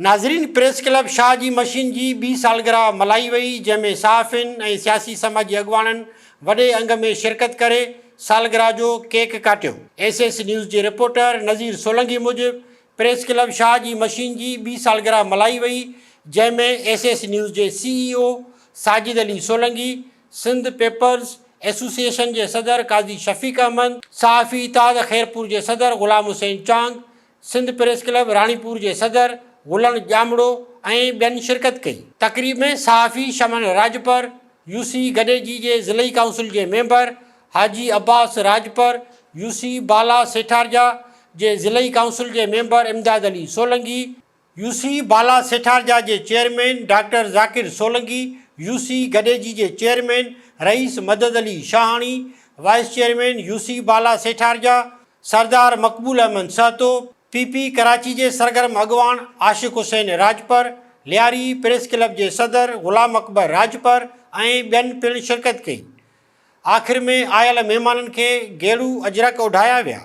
ناظرين press club Shah جي machine جي ٻي سالگرهه ملهائي وئي جنهن ۾ صحافين ۽ سياسي سماجي اڳواڻن وڏي انگ ۾ شرڪت ڪري سالگرهه جو ڪيڪ ڪاٽيو. ايس ايس نيوز جي رپورٽر نذير سولنگي موجب پريس ڪلب شاهه جي مشين جي ٻي سالگرهه ملهائي وئي جنهن ۾ ايس ايس نيوز جي C E O Sajid Ali Solangi, Sindh papers association جي صدر قاضي شفيق احمد، صحافي اتحاد خيرپور جي صدر غلام حسين چانگ، سنڌ پريس ڪلب راڻيپور جي صدر گلڻ ڄامڙو ۽ ٻين شرڪت ڪئي. تقريب ۾ صحافي شمن راڄپر، يو سي گڏيجي جي ضلعي ڪائونسل جي ميمبر حاجي عباس راڄپر، يو سي بالا سيٺارجا جي ضلعي ڪائونسل جي member Imdad Ali Solangi, U C Bala Setharja جي chairman doctor Zakir Solangi, U C Gadeji جي chairman Rais Madad Ali Shahani, vice chairman U C Bala Setharja, Sardar Maqbool Ahmed Sahto, P P Karachi جي سرگرم اڳواڻ Ashiq Hussain Rajpar, Lyari press club جي صدر غلام اڪبر راڄپر ۽ ٻين پڻ شرڪت ڪئي. آخر ۾ آيل مهمانن کي گيڙو اجرڪ اوڍايا ويا.